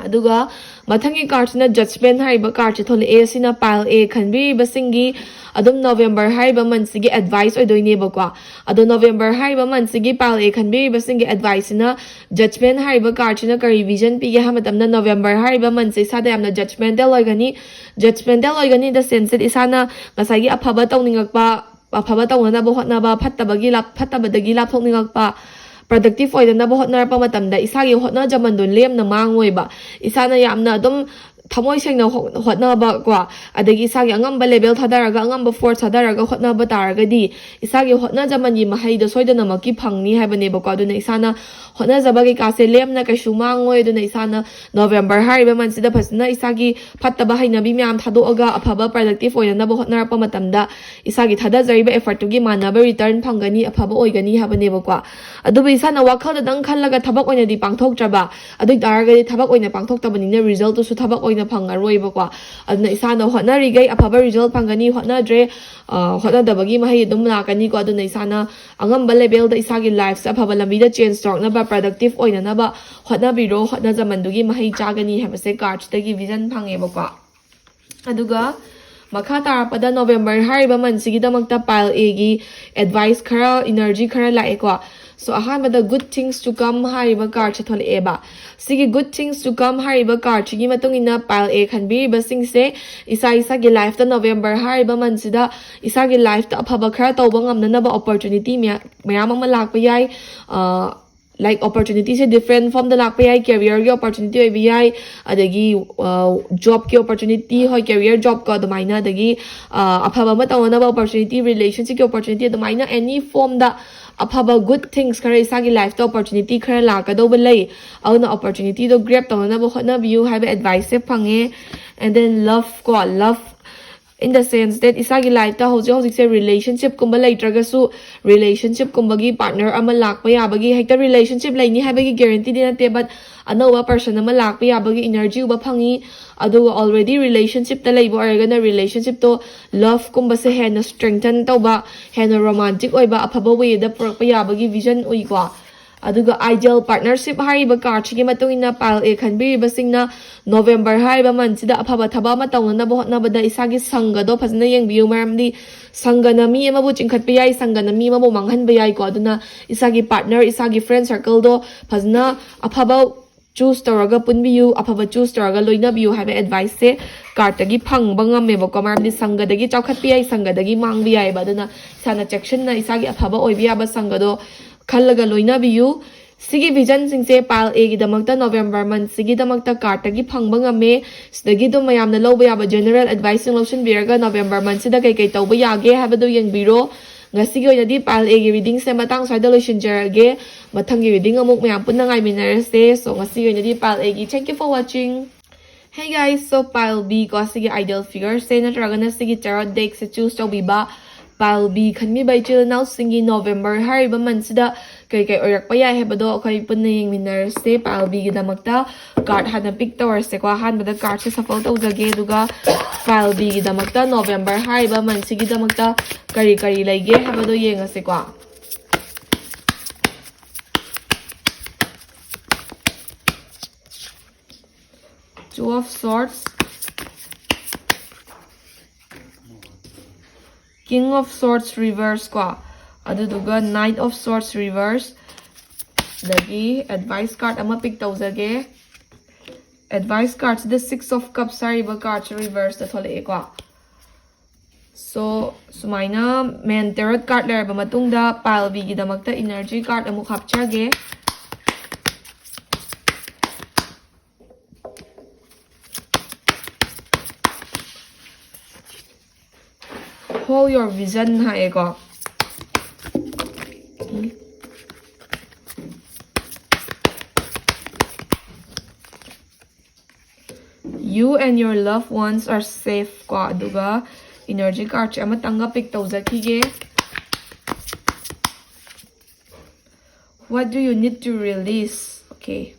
ꯑꯗꯨꯒ ꯃꯊꯪꯒꯤ cardꯁꯤꯅ Judgment ꯍꯥꯏꯔꯤꯕ cardꯁꯦ ꯊꯣꯛꯂꯛꯑꯦ꯫ ꯁꯤꯅ pile A ꯈꯟꯕꯤꯔꯤꯕꯁꯤꯡꯒꯤ ꯑꯗꯨꯝ November ꯍꯥꯏꯔꯤꯕ monthꯁꯤꯒꯤ advice ꯑꯣꯏꯗꯣꯏꯅꯦꯕꯀꯣ꯫ ꯑꯗꯣ November ꯍꯥꯏꯔꯤꯕ monthꯁꯤꯒꯤ pile A ꯈꯟꯕꯤꯔꯤꯕꯁꯤꯡꯒꯤ adviceꯁꯤꯅ, Judgment ꯍꯥꯏꯔꯤꯕ cardꯁꯤꯅ ꯀꯔꯤ vision ꯄꯤꯒꯦ ꯍꯥꯏꯕ ꯃꯇꯝꯗ, November ꯍꯥꯏꯔꯤꯕ monthꯁꯦ ꯏꯁꯥꯗ ꯌꯥꯝꯅ judgmental ꯑꯣꯏꯒꯅꯤ꯫ Judgmental ꯑꯣꯏꯒꯅꯤ in the sense that ꯏꯁꯥꯅ ꯉꯁꯥꯏꯒꯤ ꯑꯐꯕ ꯇꯧꯅꯤꯡꯉꯛꯄ, ꯑꯐꯕ ꯇꯧꯅꯅꯕ ꯍꯣꯠꯅꯕ, ꯐꯠꯇꯕꯒꯤ ꯂꯥꯞ-, ꯐꯠꯇꯕꯗꯒꯤ ꯂꯥꯞꯊꯣꯛꯅꯤꯡꯉꯛꯄ, productive ꯑꯣꯏꯗꯅꯕ ꯍꯣꯠꯅꯔꯛꯄ ꯃꯇꯝꯗ ꯏꯁꯥꯒꯤ ꯍꯣꯠꯅꯖꯃꯟꯗꯣ ꯂꯦꯝꯅ ꯃꯥꯡꯉꯣꯏꯕ꯫ ꯏꯁꯥꯅ ꯌꯥꯝꯅ ꯑꯗꯨꯝ ꯊꯃꯣꯏ ꯁꯦꯡꯅ ꯍꯣ-, ꯍꯣꯠꯅꯕ ꯀꯣ, ꯑꯗꯒꯤ ꯏꯁꯥꯒꯤ ꯑꯉꯝꯕ level ꯊꯥꯗꯔꯒ, ꯑꯉꯝꯕ force ꯊꯥꯗꯔꯒ ꯍꯣꯠꯅꯕ ꯇꯥꯔꯒꯗꯤ ꯏꯁꯥꯒꯤ ꯍꯣꯠꯅꯖꯃꯟꯒꯤ ꯃꯍꯩꯗꯣ ꯁꯣꯏꯗꯅꯃꯛꯀꯤ ꯐꯪꯅꯤ ꯍꯥꯏꯕꯅꯦꯕꯀꯣ꯫ ꯑꯗꯨꯅ ꯏꯁꯥꯅ ꯍꯣꯠꯅꯖꯕ ꯀꯩꯀꯥꯁꯦ ꯂꯦꯝꯅ ꯀꯩꯁꯨ ꯃꯥꯡꯉꯣꯏ꯫ ꯑꯗꯨꯅ ꯏꯁꯥꯅ November ꯍꯥꯏꯔꯤꯕ monthꯁꯤꯗ ꯐꯖꯅ ꯏꯁꯥꯒꯤ ꯐꯠꯇꯕ ꯍꯩꯅꯕꯤ ꯃꯌꯥꯝ ꯊꯥꯗꯣꯛꯑꯒ ꯑꯐꯕ productive ꯑꯣꯏꯅꯅꯕ ꯍꯣꯠꯅꯔꯛꯄ ꯃꯇꯝꯗ ꯏꯁꯥꯒꯤ ꯊꯥꯗꯖꯔꯤꯕ effortꯇꯨꯒꯤ ꯃꯥꯟꯅꯕ return ꯐꯪꯒꯅꯤ, ꯑꯐꯕ ꯑꯣꯏꯒꯅꯤ ꯍꯥꯏꯕꯅꯦꯕꯀꯣ꯫ ꯑꯗꯨꯕꯨ ꯏꯁꯥꯅ ꯋꯥꯈꯜꯗꯗꯪ ꯈꯜꯂꯒ ꯊꯕꯛ ꯑꯣꯏꯅꯗꯤ ꯄꯥꯡꯊꯣꯛꯇ꯭ꯔꯕ, ꯑꯗꯨ ꯑꯣꯏ ꯇꯥꯔꯒꯗꯤ ꯊꯕꯛ ꯑꯣꯏꯅ ꯄꯥꯡꯊꯣꯛꯇꯕꯅꯤꯅ resultꯇꯨꯁꯨ ꯊꯕꯛ ꯑꯣꯏꯅ ꯐꯪꯉꯔꯣꯏꯕꯀꯣ꯫ ꯑꯗꯨꯅ ꯏꯁꯥꯅ ꯍꯣꯠꯅꯔꯤꯈꯩ ꯑꯐꯕ result ꯐꯪꯒꯅꯤ, ꯍꯣꯠꯅꯗ꯭ꯔꯦ, ꯑ, ꯍꯣꯠꯅꯗꯕꯒꯤ ꯃꯍꯩ ꯑꯗꯨꯝ ꯂꯥꯛꯀꯅꯤꯀꯣ꯫ ꯑꯗꯨꯅ ꯏꯁꯥꯅ ꯑꯉꯝꯕ levelꯗ ꯏꯁꯥꯒꯤ lifeꯁꯦ ꯑꯐꯕ ꯂꯝꯕꯤꯗ change ꯇꯧꯔꯛꯅꯕ, productive ꯑꯣꯏꯅꯅꯕ ꯍꯣꯠꯅꯕꯤꯔꯣ꯫ ꯍꯣꯠꯅꯖꯃꯟꯗꯨꯒꯤ ꯃꯍꯩ ꯆꯥꯒꯅꯤ ꯍꯥꯏꯕꯁꯦ cardꯁꯤꯗꯒꯤ vision ꯐꯪꯉꯦꯕꯀꯣ꯫ ꯑꯗꯨꯒ ꯃꯈꯥ ꯇꯥꯔꯛꯄꯗ November ꯍꯥꯏꯔꯤꯕ monthꯁꯤꯒꯤꯗꯃꯛꯇ pile Aꯒꯤ advice ꯈꯔ, energy ꯈꯔ ꯂꯥꯛꯑꯦꯀꯣ꯫ So, ꯑꯍꯥꯟꯕꯗ good things to come ꯍꯥꯏꯔꯤꯕ cardꯁꯦ ꯊꯣꯛꯂꯛꯑꯦꯕ꯫ ꯁꯤꯒꯤ good things to come ꯍꯥꯏꯔꯤꯕ cardꯁꯤꯒꯤ ꯃꯇꯨꯡ ꯏꯟꯅ pile A ꯈꯟꯕꯤꯔꯤꯕꯁꯤꯡꯁꯦ ꯏꯁꯥ ꯏꯁꯥꯒꯤ lifeꯇ November ꯍꯥꯏꯔꯤꯕ monthꯁꯤꯗ ꯏꯁꯥꯒꯤ lifeꯇ ꯑꯐꯕ ꯈꯔ ꯇꯧꯕ ꯉꯝꯅꯅꯕ opportunity ꯃꯌꯥ-, ꯃꯌꯥꯝ ꯑꯃ ꯂꯥꯛꯄ ꯌꯥꯏ꯫ ꯑ, Like, opportunityꯁꯦ different formꯗ ꯂꯥꯛꯄ ꯌꯥꯏ, careerꯒꯤ opportunity ꯑꯣꯏꯕ ꯌꯥꯏ, ꯑꯗꯒꯤ ꯖꯣꯕꯀꯤ opportunity, ꯍꯣꯏ, career ꯖꯣꯕꯀꯣ, ꯑꯗꯨꯃꯥꯏꯅ, ꯑꯗꯒꯤ ꯑ, ꯑꯐꯕ ꯑꯃ ꯇꯧꯅꯅꯕ opportunity, relationshipꯀꯤ opportunity, ꯑꯗꯨꯃꯥꯏꯅ any formꯗ ꯑꯐꯕ good things ꯈꯔ ꯏꯁꯥꯒꯤ lifeꯇ opportunity ꯈꯔ ꯂꯥꯛꯀꯗꯧꯕ ꯂꯩ꯫ ꯑꯗꯨꯅ opportunityꯗꯣ grab ꯇꯧꯅꯅꯕ ꯍꯣꯠꯅꯕꯤꯌꯨ ꯍꯥꯏꯕ adviceꯁꯦ ꯐꯪꯉꯦ꯫ And then love ꯀꯣ, love in the sense that ꯏꯁꯥꯒꯤ lifeꯇ ꯍꯧꯖꯤꯛ ꯍꯧꯖꯤꯛꯁꯦ relationshipꯀꯨꯝꯕ ꯂꯩꯇ꯭ꯔꯒꯁꯨ, relationshipꯀꯨꯝꯕꯒꯤ partner ꯑꯃ ꯂꯥꯛꯄ ꯌꯥꯕꯒꯤ, ꯍꯦꯛꯇ relationship ꯂꯩꯅꯤ ꯍꯥꯏꯕꯒꯤ guaranteeꯗꯤ ꯅꯠꯇꯦ, but ꯑꯅꯧꯕ person ꯑꯃ ꯂꯥꯛꯄ ꯌꯥꯕꯒꯤ energy ꯎꯕ ꯐꯪꯉꯤ꯫ ꯑꯗꯨꯒ already relationshipꯇ ꯂꯩꯕ ꯑꯣꯏꯔꯒꯅ relationshipꯇꯣ loveꯀꯨꯝꯕꯁꯦ ꯍꯦꯟꯅ strengthen ꯇꯧꯕ, ꯍꯦꯟꯅ romantic ꯑꯣꯏꯕ, ꯑꯐꯕ wayꯗ ꯄꯨꯔꯛꯄ ꯌꯥꯕꯒꯤ vision ꯎꯏꯀꯣ꯫ ꯑꯗꯨꯒ ideal partnership ꯍꯥꯏꯔꯤꯕ cardꯁꯤꯒꯤ ꯃꯇꯨꯡ ꯏꯟꯅ pile A ꯈꯟꯕꯤꯔꯤꯕꯁꯤꯡꯅ November ꯍꯥꯏꯔꯤꯕ monthꯁꯤꯗ ꯑꯐꯕ ꯊꯕꯛ ꯑꯃ ꯇꯧꯅꯅꯕ ꯍꯣꯠꯅꯕꯗ ꯏꯁꯥꯒꯤ ꯁꯪꯒꯗꯣ ꯐꯖꯅ ꯌꯦꯡꯕꯤꯌꯨ, ꯃꯔꯝꯗꯤ ꯁꯪꯒꯅ ꯃꯤ ꯑꯃꯕꯨ ꯆꯤꯡꯈꯠꯄ ꯌꯥꯏ, ꯁꯪꯒꯅ ꯃꯤ ꯑꯃꯕꯨ ꯃꯥꯡꯍꯟꯕ ꯌꯥꯏꯀꯣ꯫ ꯑꯗꯨꯅ ꯏꯁꯥꯒꯤ partner, ꯏꯁꯥꯒꯤ friend circleꯗꯣ ꯐꯖꯅ ꯑꯐꯕ choose ꯇꯧꯔꯒ ꯄꯨꯟꯕꯤꯌꯨ, ꯑꯐꯕ choose ꯇꯧꯔꯒ ꯂꯣꯏꯅꯕꯤꯌꯨ ꯍꯥꯏꯕ adviceꯁꯦ cardꯇꯒꯤ ꯐꯪꯕ ꯉꯝꯃꯦꯕꯀꯣ꯫ ꯃꯔꯝꯗꯤ ꯁꯪꯒꯗꯒꯤ ꯆꯥꯎꯈꯠꯄ ꯌꯥꯏ, ꯁꯪꯒꯗꯒꯤ ꯃꯥꯡꯕ ꯌꯥꯏꯑꯕ꯫ ꯑꯗꯨꯅ ꯏꯁꯥꯅ ꯆꯦꯛꯁꯤꯟꯅ ꯏꯁꯥꯒꯤ ꯑꯐꯕ ꯑꯣꯏꯕ ꯌꯥꯕ ꯁꯪꯒꯗꯣ ꯈꯜꯂꯒ ꯂꯣꯏꯅꯕꯤꯌꯨ꯫ ꯁꯤꯒꯤ visionꯁꯤꯡꯁꯦ pile Aꯒꯤꯗꯃꯛꯇ November monthꯁꯤꯒꯤꯗꯃꯛꯇ cardꯇꯒꯤ ꯐꯪꯕ ꯉꯝꯃꯦ꯫ ꯁꯤꯗꯒꯤ ꯑꯗꯨꯝ ꯃꯌꯥꯝꯅ ꯂꯧꯕ ꯌꯥꯕ general adviceꯁꯤꯡ ꯂꯧꯁꯤꯟꯕꯤꯔꯒ November monthꯁꯤꯗ ꯀꯩꯀꯩ ꯇꯧꯕ ꯌꯥꯒꯦ ꯍꯥꯏꯕꯗꯨ ꯌꯦꯡꯕꯤꯔꯣ꯫ ꯉꯁꯤꯒꯤ ꯑꯣꯏꯅꯗꯤ pile Aꯒꯤ readingꯁꯦ ꯃꯇꯥꯡ ꯁ꯭ꯋꯥꯏꯗ ꯂꯣꯏꯁꯤꯟꯖꯔꯒꯦ꯫ ꯃꯊꯪꯒꯤ reading ꯑꯃꯨꯛ ꯃꯌꯥꯝ ꯄꯨꯟꯅ ꯉꯥꯏꯃꯤꯟꯅꯔꯁꯦ꯫ So, ꯉꯁꯤꯒꯤ ꯑꯣꯏꯅꯗꯤ pile Aꯒꯤ, thank you for watching꯫ Hey guys, so pile B ꯀꯣ, ꯁꯤꯒꯤ ideal figureꯁꯦ ꯅꯠꯇ꯭ꯔꯒꯅ ꯁꯤꯒꯤ tarot deckꯁꯦ choose ꯇꯧꯕꯤꯕ, pile B ꯈꯟꯕꯤꯕ ꯏꯆꯤꯜ ꯏꯅꯥꯎꯁꯤꯡꯒꯤ November ꯍꯥꯏꯔꯤꯕ monthꯁꯤꯗ ꯀꯩ ꯀꯩ ꯑꯣꯏꯔꯛꯄ ꯌꯥꯏ ꯍꯥꯏꯕꯗꯣ ꯑꯩꯈꯣꯏ ꯄꯨꯟꯅ ꯌꯦꯡꯃꯤꯟꯅꯔꯁꯦ꯫ Pile Bꯒꯤꯗꯃꯛꯇ card ꯍꯥꯟꯅ pick ꯇꯧꯔꯁꯦꯀꯣ꯫ ꯑꯍꯥꯟꯕꯗ cardꯁꯦ shuffle ꯇꯧꯖꯒꯦ, ꯑꯗꯨꯒ pile Bꯒꯤꯗꯃꯛꯇ November ꯍꯥꯏꯔꯤꯕ monthꯁꯤꯒꯤꯗꯃꯛꯇ ꯀꯔꯤ ꯀꯔꯤ ꯂꯩꯒꯦ ꯍꯥꯏꯕꯗꯣ ꯌꯦꯡꯉꯁꯦꯀꯣ꯫ Two of Swords, King of Swords reverse ꯀꯣ, ꯑꯗꯨꯗꯨꯒ Knight of Swords reverse, ꯑꯗꯒꯤ advice card ꯑꯃ pick ꯇꯧꯖꯒꯦ꯫ Advice cardꯁꯤꯗ Six of Cups ꯍꯥꯏꯔꯤꯕ cardꯁꯦ reverseꯇ ꯊꯣꯛꯂꯛꯑꯦꯀꯣ꯫ So, ꯁꯨꯃꯥꯏꯅ main tarot card ꯂꯩꯔꯕ ꯃꯇꯨꯡꯗ pile Bꯒꯤꯗꯃꯛꯇ energy card ꯑꯃꯨꯛ ꯍꯥꯞꯆꯒꯦ꯫ Follow your vision ꯍꯥꯏꯌꯦꯀꯣ. You and your loved ones are safe ꯀꯣ. ꯑꯗꯨꯒ energy cardꯁꯦ ꯑꯃꯇꯪꯒ pick ꯇꯧꯖꯈꯤꯒꯦ. What do you need to release? Okay.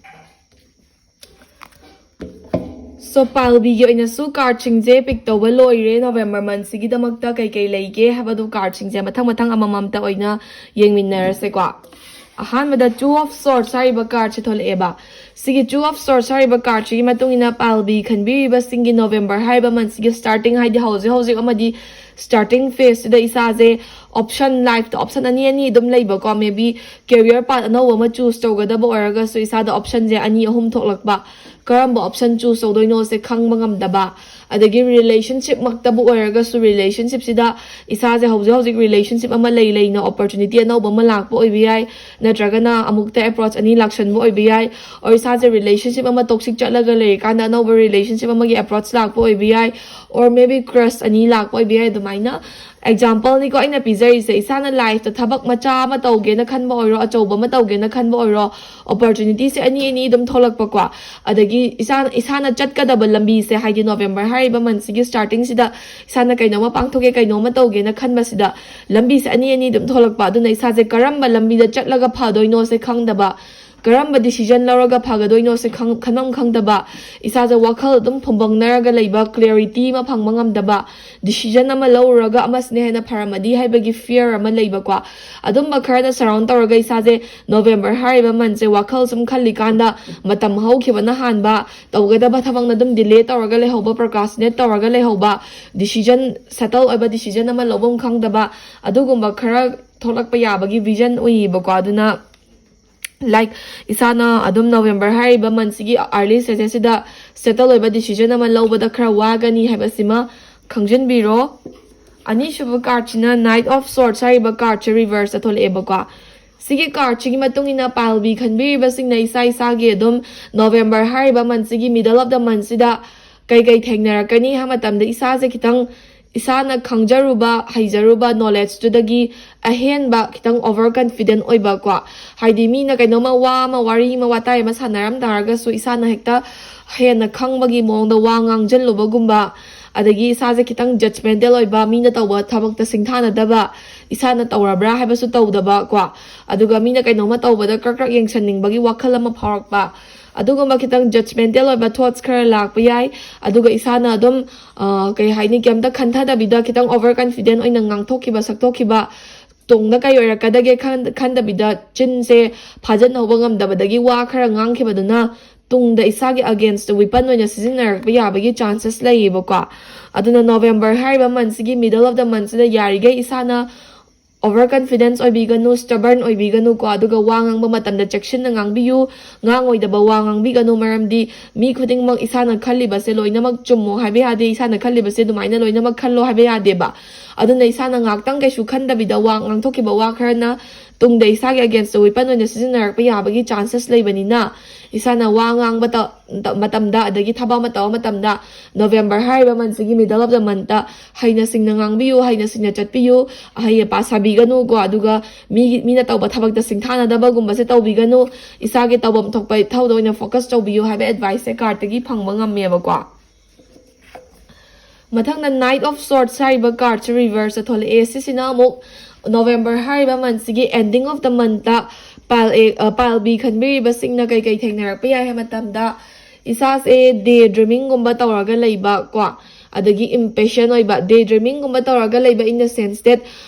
So ꯄꯥꯜꯕꯤꯒꯤ ꯑꯣꯏꯅꯁꯨ cardꯁꯤꯡꯁꯦ pick ꯇꯧꯕ ꯂꯣꯏꯔꯦ꯫ November monthꯁꯤꯒꯤꯗꯃꯛꯇ ꯀꯩꯀꯩ ꯂꯩꯒꯦ ꯍꯥꯏꯕꯗꯨ cardꯁꯤꯡꯁꯦ ꯃꯊꯪ ꯃꯊꯪ ꯑꯃꯃꯝꯇ ꯑꯣꯏꯅ ꯌꯦꯡꯃꯤꯟꯅꯔꯁꯦꯀꯣ꯫ ꯑꯍꯥꯟꯕꯗ Two of Swords ꯍꯥꯏꯔꯤꯕ cardꯁꯦ ꯊꯣꯛꯂꯛꯑꯦꯕ꯫ ꯁꯤꯒꯤ Two of Swords ꯍꯥꯏꯔꯤꯕ cardꯁꯤꯒꯤ ꯃꯇꯨꯡ ꯏꯟꯅ ꯄꯥꯜꯕꯤ ꯈꯟꯕꯤꯔꯤꯕꯁꯤꯡꯒꯤ November ꯍꯥꯏꯔꯤꯕ monthꯁꯤꯒꯤ starting, ꯍꯥꯏꯗꯤ ꯍꯧꯖꯤꯛ ꯍꯧꯖꯤꯛ ꯑꯃꯗꯤ starting phaseꯁꯤꯗ ꯏꯁꯥꯁꯦ option, lifeꯇ option ꯑꯅꯤ ꯑꯅꯤ ꯑꯗꯨꯝ ꯂꯩꯕꯀꯣ꯫ Maybe career path ꯑꯅꯧꯕ ꯑꯃ choose ꯇꯧꯒꯗꯕ ꯑꯣꯏꯔꯒꯁꯨ ꯏꯁꯥꯗ optionꯁꯦ ꯑꯅꯤ ꯑꯍꯨꯝ ꯊꯣꯛꯂꯛꯄ, ꯀꯔꯝꯕ option choose ꯇꯧꯗꯣꯏꯅꯣꯁꯦ ꯈꯪꯕ ꯉꯝꯗꯕ, ꯑꯗꯒꯤ relationshipꯃꯛꯇꯕꯨ ꯑꯣꯏꯔꯒꯁꯨ relationshipꯁꯤꯗ ꯏꯁꯥꯁꯦ ꯍꯧꯖꯤꯛ ꯍꯧꯖꯤꯛ relationship ꯑꯃ ꯂꯩ ꯂꯩꯅ opportunity ꯑꯅꯧꯕ ꯑꯃ ꯂꯥꯛꯄ ꯑꯣꯏꯕ ꯌꯥꯏ, ꯅꯠꯇ꯭ꯔꯒꯅ ꯑꯃꯨꯛꯇ approach ꯑꯅꯤ ꯂꯥꯛꯁꯟꯕ ꯑꯣꯏꯕ ꯌꯥꯏ, or ꯏꯁꯥꯁꯦ relationship ꯑꯃ toxic ꯆꯠꯂꯒ ꯂꯩꯔꯤꯀꯥꯟꯗ ꯑꯅꯧꯕ relationship ꯑꯃꯒꯤ approach ꯂꯥꯛꯄ ꯑꯣꯏꯕ ꯌꯥꯏ, or maybe crush ꯑꯅꯤ ꯂꯥꯛꯄ ꯑꯣꯏꯕ ꯌꯥꯏ꯫ ꯑꯗꯨꯃꯥꯏꯅ exampleꯅꯤꯀꯣ ꯑꯩꯅ ꯄꯤꯖꯔꯤꯁꯦ꯫ ꯏꯁꯥꯅ lifeꯇ ꯊꯕꯛ ꯃꯆꯥ ꯑꯃ ꯇꯧꯒꯦꯅ ꯈꯟꯕ ꯑꯣꯏꯔꯣ, ꯑꯆꯧꯕ ꯑꯃ ꯇꯧꯒꯦꯅ ꯈꯟꯕ ꯑꯣꯏꯔꯣ, opportunityꯁꯦ ꯑꯅꯤ ꯑꯅꯤ ꯑꯗꯨꯝ ꯊꯣꯛꯂꯛꯄꯀꯣ꯫ ꯑꯗꯒꯤ ꯏꯁꯥ, ꯏꯁꯥꯅ ꯆꯠꯀꯗꯕ ꯂꯝꯕꯤꯁꯦ, ꯍꯥꯏꯗꯤ November ꯍꯥꯏꯔꯤꯕ monthꯁꯤꯒꯤ startingꯁꯤꯗ ꯏꯁꯥꯅ ꯀꯩꯅꯣꯝꯃ ꯄꯥꯡꯊꯣꯛꯀꯦ, ꯀꯩꯅꯣꯝꯃ ꯇꯧꯒꯦꯅ ꯈꯟꯕꯁꯤꯗ ꯂꯝꯕꯤꯁꯦ ꯑꯅꯤ ꯑꯅꯤ ꯑꯗꯨꯝ ꯊꯣꯛꯂꯛꯄ꯫ ꯑꯗꯨꯅ ꯏꯁꯥꯁꯦ ꯀꯔꯝꯕ ꯂꯝꯕꯤꯗ ꯆꯠꯂꯒ ꯐꯗꯣꯏꯅꯣꯁꯦ ꯈꯪꯗꯕ, ꯀꯔꯝꯕ decision ꯂꯧꯔꯒ ꯐꯒꯗꯣꯏꯅꯣꯁꯦ ꯈꯪ-, ꯈꯟꯐꯝ ꯈꯪꯗꯕ, ꯏꯁꯥꯁꯦ ꯋꯥꯈꯜ ꯑꯗꯨꯝ ꯐꯨꯝꯕꯪꯅꯔꯒ ꯂꯩꯕ, clarity ꯑꯃ ꯐꯪꯕ ꯉꯝꯗꯕ, decision ꯑꯃ ꯂꯧꯔꯨꯔꯒ ꯑꯃꯁꯤꯅ ꯍꯦꯟꯅ ꯐꯔꯝꯃꯗꯤ ꯍꯥꯏꯕꯒꯤ fear ꯑꯃ ꯂꯩꯕꯀꯣ꯫ ꯑꯗꯨꯝꯕ ꯈꯔꯅ surround ꯇꯧꯔꯒ ꯏꯁꯥꯁꯦ November ꯍꯥꯏꯔꯤꯕ monthꯁꯦ ꯋꯥꯈꯜ ꯁꯨꯝ ꯈꯜꯂꯤꯀꯥꯟꯗ ꯃꯇꯝ ꯍꯧꯈꯤꯕꯅ ꯍꯥꯟꯕ, ꯇꯧꯒꯗꯕ ꯊꯕꯛꯅ ꯑꯗꯨꯝ delay ꯇꯧꯔꯒ ꯂꯩꯍꯧꯕ, procrastinate ꯇꯧꯔꯒ ꯂꯩꯍꯧꯕ, decision, settle ꯑꯣꯏꯕ decision ꯑꯃ ꯂꯧꯐꯝ ꯈꯪꯗꯕ, ꯑꯗꯨꯒꯨꯝꯕ ꯈꯔ ꯊꯣꯛꯂꯛꯄ ꯌꯥꯕꯒꯤ vision ꯎꯏꯌꯦꯕꯀꯣ꯫ ꯑꯗꯨꯅ, like, ꯏꯁꯥꯅ ꯑꯗꯨꯝ November ꯍꯥꯏꯔꯤꯕ monthꯁꯤꯒꯤ early stagesꯁꯤꯗ settle ꯑꯣꯏꯕ decision ꯑꯃ ꯂꯧꯕꯗ ꯈꯔ ꯋꯥꯒꯅꯤ ꯍꯥꯏꯕꯁꯤꯃ ꯈꯪꯖꯤꯟꯕꯤꯔꯣ꯫ ꯑꯅꯤꯁꯨꯕ cardꯁꯤꯅ Knight of Swords ꯍꯥꯏꯔꯤꯕ cardꯁꯦ reverseꯇ ꯊꯣꯛꯂꯛꯑꯦꯕꯀꯣ꯫ ꯁꯤꯒꯤ cardꯁꯤꯒꯤ ꯃꯇꯨꯡ ꯏꯟꯅ ꯄꯥꯜꯕꯤ ꯈꯟꯕꯤꯔꯤꯕꯁꯤꯡꯅ ꯏꯁꯥ ꯏꯁꯥꯒꯤ ꯑꯗꯨꯝ November ꯍꯥꯏꯔꯤꯕ monthꯁꯤꯒꯤ middle of the monthꯁꯤꯗ ꯀꯩꯀꯩ ꯊꯦꯡꯅꯔꯛꯀꯅꯤ ꯍꯥꯏꯕ ꯃꯇꯝꯗ ꯏꯁꯥꯁꯦ ꯈꯤꯇꯪ ꯏꯁꯥꯅ ꯈꯪꯖꯔꯨꯕ, ꯍꯩꯖꯔꯨꯕ knowledgeꯇꯨꯗꯒꯤ ꯑꯍꯦꯟꯕ ꯈꯤꯇꯪ over confident ꯑꯣꯏꯕ ꯀꯣ꯫ ꯍꯥꯏꯗꯤ ꯃꯤꯅ ꯀꯩꯅꯣꯝꯃ, ꯋꯥ ꯑꯃ, ꯋꯥꯔꯤ ꯑꯃ, ꯋꯥꯇꯥꯏ ꯑꯃ ꯁꯥꯟꯅꯔꯝ ꯇꯥꯔꯒꯁꯨ ꯏꯁꯥꯅ ꯍꯦꯛꯇ ꯍꯦꯟꯅ ꯈꯪꯕꯒꯤ ꯃꯑꯣꯡꯗ ꯋꯥ ꯉꯥꯡꯖꯜꯂꯨꯕꯒꯨꯝꯕ, ꯑꯗꯒꯤ ꯏꯁꯥꯁꯦ ꯈꯤꯇꯪ judgemental ꯑꯣꯏꯕ, ꯃꯤꯅ ꯇꯧꯕ ꯊꯕꯛꯇ ꯁꯤꯡꯊꯥꯅꯗꯕ, ꯏꯁꯥꯅ ꯇꯧꯔꯕ꯭ꯔꯥ ꯍꯥꯏꯕꯁꯨ ꯇꯧꯗꯕ ꯀꯣ꯫ ꯑꯗꯨꯒ ꯃꯤꯅ ꯀꯩꯅꯣꯝꯃ ꯇꯧꯕꯗ ꯀ꯭ꯔꯛ ꯀ꯭ꯔꯛ ꯌꯦꯡꯁꯟꯅꯤꯡꯕꯒꯤ ꯋꯥꯈꯜ ꯑꯃ ꯐꯥꯎꯔꯛꯄ, ꯑꯗꯨꯒꯨꯝꯕ ꯈꯤꯇꯪ judgemental ꯑꯣꯏꯕ thoughts ꯈꯔ ꯂꯥꯛꯄ ꯌꯥꯏ꯫ ꯑꯗꯨꯒ ꯏꯁꯥꯅ ꯑꯗꯨꯝ, ꯑ, ꯀꯩ ꯍꯥꯏꯅꯤ, ꯀꯩꯝꯇ ꯈꯟꯊꯗꯕꯤꯗ ꯈꯤꯇꯪ over confident ꯑꯣꯏꯅ ꯉꯥꯡꯊꯣꯛꯈꯤꯕ, ꯁꯛꯇꯣꯛꯈꯤꯕ, ꯇꯨꯡꯗ ꯀꯩ ꯑꯣꯏꯔꯛꯀꯗꯒꯦ ꯈꯟ-, ꯈꯟꯗꯕꯤꯗ ꯆꯤꯟꯁꯦ ꯐꯥꯖꯤꯟꯍꯧꯕ ꯉꯝꯗꯕꯗꯒꯤ ꯋꯥ ꯈꯔ ꯉꯥꯡꯈꯤꯕꯗꯨꯅ ꯇꯨꯡꯗ ꯏꯁꯥꯒꯤ against weapon ꯑꯣꯏꯅ ꯁꯤꯖꯤꯟꯅꯔꯛꯄ ꯌꯥꯕꯒꯤ chances ꯂꯩꯌꯦꯕꯀꯣ꯫ ꯑꯗꯨꯅ November ꯍꯥꯏꯔꯤꯕ monthꯁꯤꯒꯤ middle of the monthꯁꯤꯗ ꯌꯥꯔꯤꯈꯩ ꯏꯁꯥꯅ over confidence ꯑꯣꯏꯕꯤꯒꯅꯨ, stubborn ꯑꯣꯏꯕꯤꯒꯅꯨ ꯀꯣ꯫ ꯑꯗꯨꯒ ꯋꯥ ꯉꯥꯡꯕ ꯃꯇꯝꯗ ꯆꯦꯛꯁꯤꯟꯅ ꯉꯥꯡꯕꯤꯌꯨ, ꯉꯥꯡꯉꯣꯏꯗꯕ ꯋꯥ ꯉꯥꯡꯕꯤꯒꯅꯨ꯫ ꯃꯔꯝꯗꯤ ꯃꯤ ꯈꯨꯗꯤꯡꯃꯛ ꯏꯁꯥꯅ ꯈꯜꯂꯤꯕꯁꯦ ꯂꯣꯏꯅꯃꯛ ꯆꯨꯝꯃꯣ ꯍꯥꯏꯕ ꯌꯥꯗꯦ, ꯏꯁꯥꯅ ꯈꯜꯂꯤꯕꯁꯦ ꯑꯗꯨꯃꯥꯏꯅ ꯂꯣꯏꯅꯃꯛ ꯈꯜꯂꯣ ꯍꯥꯏꯕ ꯌꯥꯗꯦꯕ꯫ ꯑꯗꯨꯅ ꯏꯁꯥꯅ ꯉꯥꯛꯇꯪ ꯀꯩꯁꯨ ꯈꯟꯗꯕꯤꯗ ꯋꯥ ꯉꯥꯡꯊꯣꯛꯈꯤꯕ ꯋꯥ ꯈꯔꯅ ꯇꯨꯡꯗ ꯏꯁꯥꯒꯤ against weapon ꯑꯣꯏꯅ ꯁꯤꯖꯤꯟꯅꯔꯛꯄ ꯌꯥꯕꯒꯤ chances ꯂꯩꯕꯅꯤꯅ, ꯏꯁꯥꯅ ꯋꯥ ꯉꯥꯡꯕ ꯇ-, ꯃꯇꯝꯗ, ꯑꯗꯒꯤ ꯊꯕꯛ ꯑꯃ ꯇꯧꯕ ꯃꯇꯝꯗ, November ꯍꯥꯏꯔꯤꯕ monthꯁꯤꯒꯤ middle of the monthꯇ ꯍꯩꯅ ꯁꯤꯡꯅ ꯉꯥꯡꯕꯤꯌꯨ, ꯍꯩꯅ ꯁꯤꯡꯅ ꯆꯠꯄꯤꯌꯨ, ꯑꯍꯩ ꯑꯄꯥ ꯁꯥꯕꯤꯒꯅꯨꯀꯣ꯫ ꯑꯗꯨꯒ ꯃꯤ, ꯃꯤꯅ ꯇꯧꯕ ꯊꯕꯛꯇ ꯁꯤꯡꯊꯥꯅꯗꯕꯒꯨꯝꯕꯁꯦ ꯇꯧꯕꯤꯒꯅꯨ, ꯏꯁꯥꯒꯤ ꯇꯧꯐꯝ ꯊꯣꯛꯄ ꯏꯊꯧꯗ ꯑꯣꯏꯅ focus ꯇꯧꯕꯤꯌꯨ ꯍꯥꯏꯕ adviceꯁꯦ cardꯇꯒꯤ ꯐꯪꯕ ꯉꯝꯃꯦꯕꯀꯣ꯫ ꯃꯊꯪꯗ Knight of Swords ꯍꯥꯏꯔꯤꯕ cardꯁꯦ reverseꯇ ꯊꯣꯛꯂꯛꯑꯦ꯫ ꯁꯤꯁꯤꯅ ꯑꯃꯨꯛ November ꯍꯥꯏꯔꯤꯕ monthꯁꯤꯒꯤ ending of the monthꯇ pile A, ꯑ, pile B ꯈꯟꯕꯤꯔꯤꯕꯁꯤꯡꯅ ꯀꯩꯀꯩ ꯊꯦꯡꯅꯔꯛꯄ ꯌꯥꯏ ꯍꯥꯏꯕ ꯃꯇꯝꯗ, ꯏꯁꯥꯁꯦ day dreamingꯒꯨꯝꯕ ꯇꯧꯔꯒ ꯂꯩꯕ ꯀꯣ, ꯑꯗꯒꯤ impatient ꯑꯣꯏꯕ, day dreamingꯒꯨꯝꯕ ꯇꯧꯔꯒ ꯂꯩꯕ in the sense that